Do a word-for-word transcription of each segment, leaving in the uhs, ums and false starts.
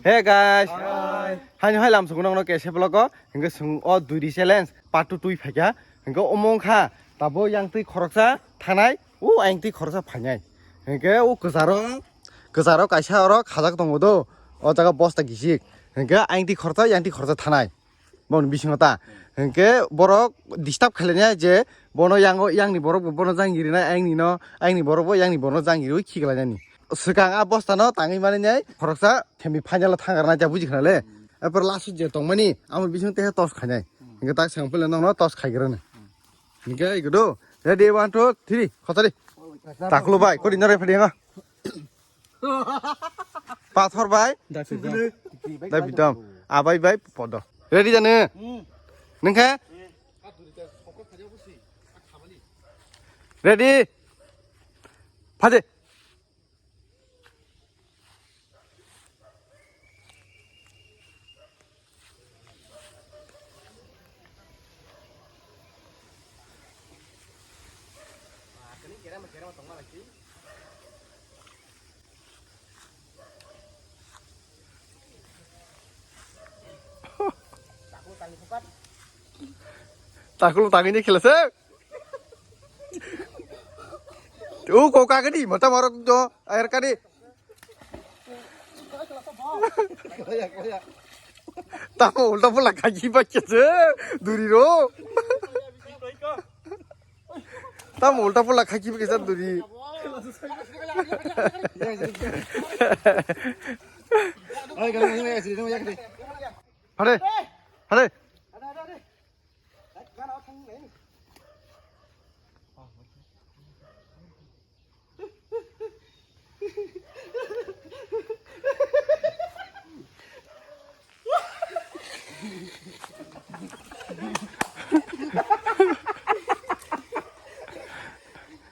Hey guys. Hi. Haino hai lam sung nang no kese vlog o. Hingke sung o dui di challenge part two twi phaikha. Hingke omong kha tabo yang twi khoroksa thanai. O yang twi khoroksa phainai. Hingke o kwcharo, kwcharo kaisa oro khajak tongo do. O jaga bosta gisik. Hingke yang twi khoroksa, yang twi khoroksa thanai. Boni bisingo ta. Hingke borok disturb khailaiya je bono yango, yangni borok bo bono jang girinai, ayangni no, ayangni borok bo yangni bono jang giriwi khiklainani. Swkang a bosta no tangwi mani nai khoroksa semi final o thangarnai ja buji khna le. Apor last je tongmani amo bising te tos khainai. Hingke tak sang pele nokno tos khaigrani. Hingke ikodo ready one two three khotari. Takulu bai kodi nore phadi ngo. Pathor bai. Dak bidam. Abai bai podo. Ready jane? Hmm. Nengkhe? Ready? Phadi. Takulu tangini khilase. U ko kagadi mata marok do air kadi. Tamo ulta pula kaki bakya se duri ro. Tamo ulta pula kaki bakya se duri. Hare, hare.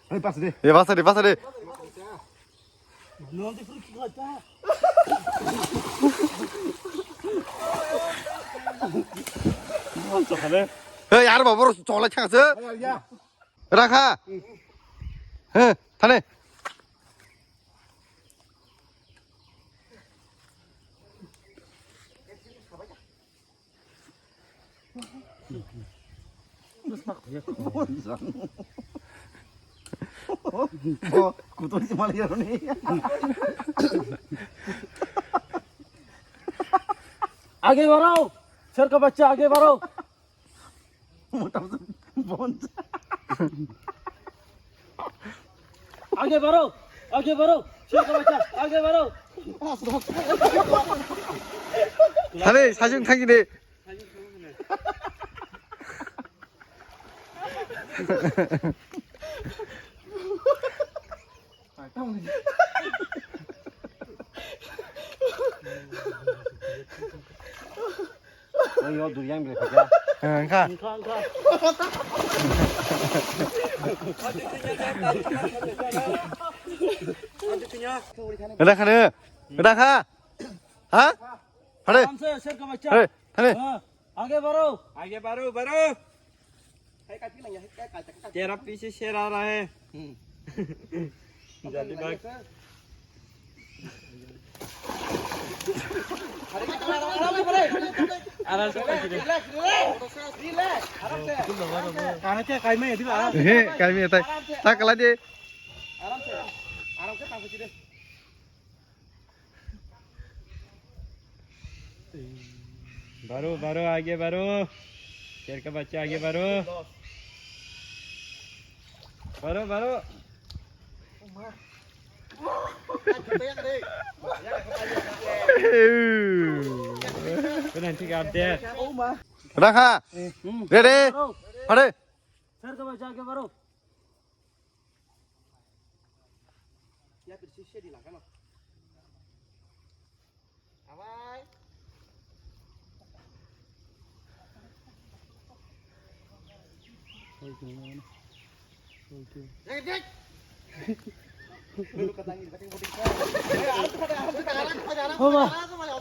Hei, pas de. Ya, pas de, pas de. Hei, yar babu, chole chang se. Rakha. He, thane. Kutu si mali ni. आगे बढ़ो, शेर का बच्चा, आगे बढ़ो। मोटा सा बोन। आगे बढ़ो, आगे बढ़ो, शेर का बच्चा, आगे बढ़ो। Thani, sajung thangi de. Oi, yo, durian bile khaja. Engkha. Engkha, engkha. Ada khana? Ada kha? Ha? Hare. आराम से, शेर का बच्चा। Hare, hare. हाँ, आगे बढ़ो। आगे बढ़ो, बढ़ो। तेरा पीछे शेर आ रहा है। जल्दी भाग। आराम से, आराम से। आराम से। He, kaimi atai. Ta kala de. आराम से, आराम से। बढ़ो, बढ़ो, आगे बढ़ो। शेर का बच्चा, आगे बढ़ो। बढ़ो, बढ़ो। Penalty ka update. Rakha. Ready? Hare. शेर का बच्चा, आगे बढ़ो। Homa,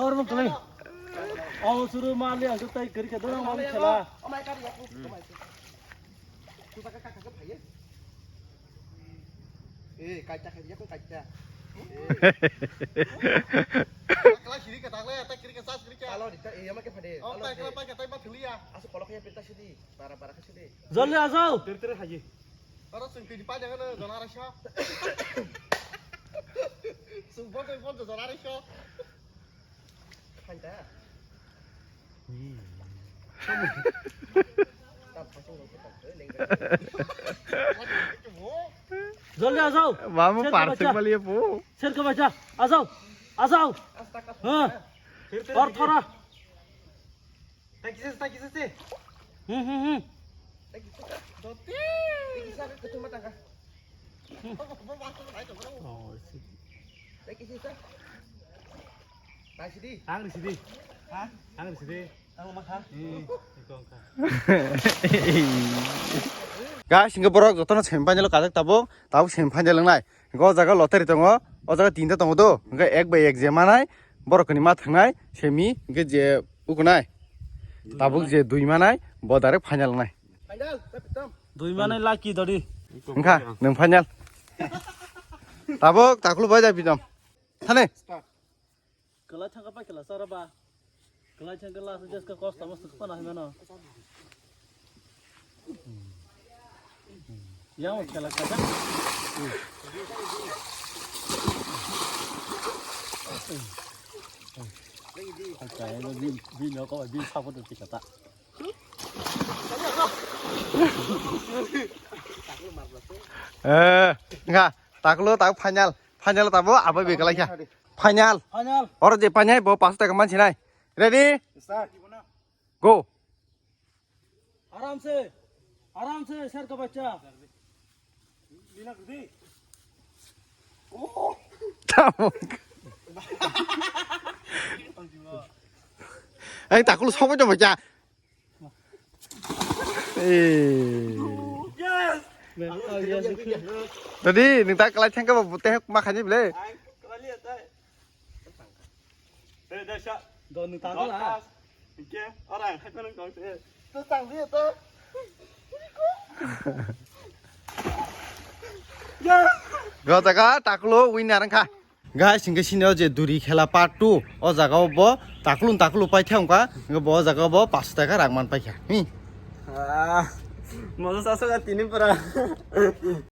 hormon kalai. Aw suru mali ang tai kari ka dona mali khala. Eh, kaita, kaita, kaita. Kala siri ka takle, ta kiri ka sas kiri ka. Alo di ta iya ma ke phade. Oh, ta kala pa ka ta ma thulia. Asu kolok ya pita sidi. Bara bara ka sidi. Joldi a jao. Tere tere haji. Aro sing kiri pa jangan jana rasa. Sing bol bol jana rasa. Phanda. Joldi a jao. Mamu. Sher ka parsik bachcha. Baliya po. Sher ka bacha. A jao. A jao. Ha. Aur thora. Takisase, takisase. Hmm, hmm, hmm. Takisase. Takisase, ketum mata ka. Oh, si. Takisase. Ang risidi. Ha? Ang risidi. Ang makha. Hmm, ito ang ka. Guys, hingke borok jotono semi final o kajak tabuk, tabuk semi final wngnai. Hingke o jaga lottery tongo, o jaga tinta tongo do, hingke ek bai ek je manai, borok ni ma thangnai, semi, hingke je ukunai. Tabuk je dui manai, bo direct final wngnai. Dui manai lucky dori. Wngkha, nwng final. Tabuk, takulu bai da bidam. Thane. Kwlai thangkha pai kwlai chara ba. Kwlai thangkha last jeska kosto mosto khna hai mano. Yang khela kha. Acha, yang bin bin ko bin support tu kata. Eh, nga, taklo tak final. Final tabo abai be kalai kha. Final. Final. Oro je final bo paso taka mansinai. Ready? Start. Go. आराम से, आराम से, शेर का बच्चा। Tamok. Ang takulu sobo jabo ja. Eh. Yes. Tadi ni tak kalai thangka ba bute ma khani ble. Ang kalai ya tai. Eh, dasha. Don ni takula. Oke, orang hai kono kau se. Tu tang dia tu. Yes. Go taka takulu winner wngkha. Guys, hingke sini o je duri khela part two, o jaga o bo takulung takulu pai thangkha, hingke bo o jaga o bo paanch taka rang man paikha. Hi. Ah, moso sasa ka tini pura.